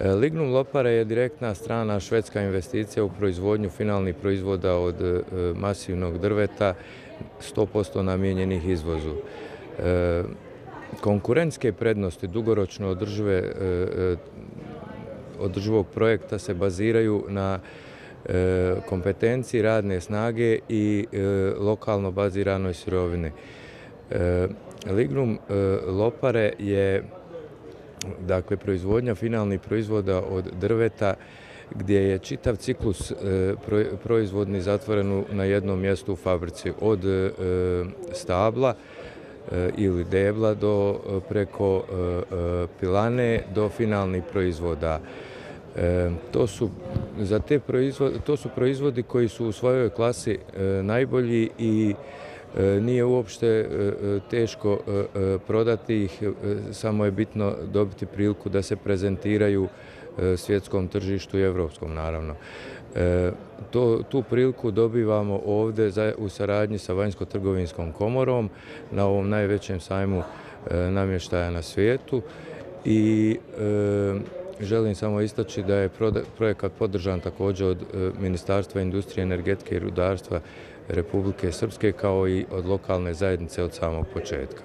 Lignum Lopare je direktna strana švedska investicija u proizvodnju finalnih proizvoda od masivnog drveta, 100% namijenjenih izvozu. Konkurentske prednosti dugoročno održivog projekta se baziraju na kompetenciji radne snage i lokalno baziranoj sirovini. Lignum Lopare je dakle proizvodnja finalnih proizvoda od drveta gdje je čitav ciklus proizvodni zatvoren na jednom mjestu u fabrici, od stabla ili debla preko pilane do finalnih proizvoda. To su proizvodi koji su u svojoj klasi najbolji i nije uopšte teško prodati ih, samo je bitno dobiti priliku da se prezentiraju svjetskom tržištu i evropskom naravno. Tu priliku dobivamo ovdje u saradnji sa Vanjsko-trgovinskom komorom na ovom najvećem sajmu namještaja na svijetu i želim samo istaći da je projekat podržan također od Ministarstva industrije, energetike i rudarstva Republike Srpske kao i od lokalne zajednice od samog početka.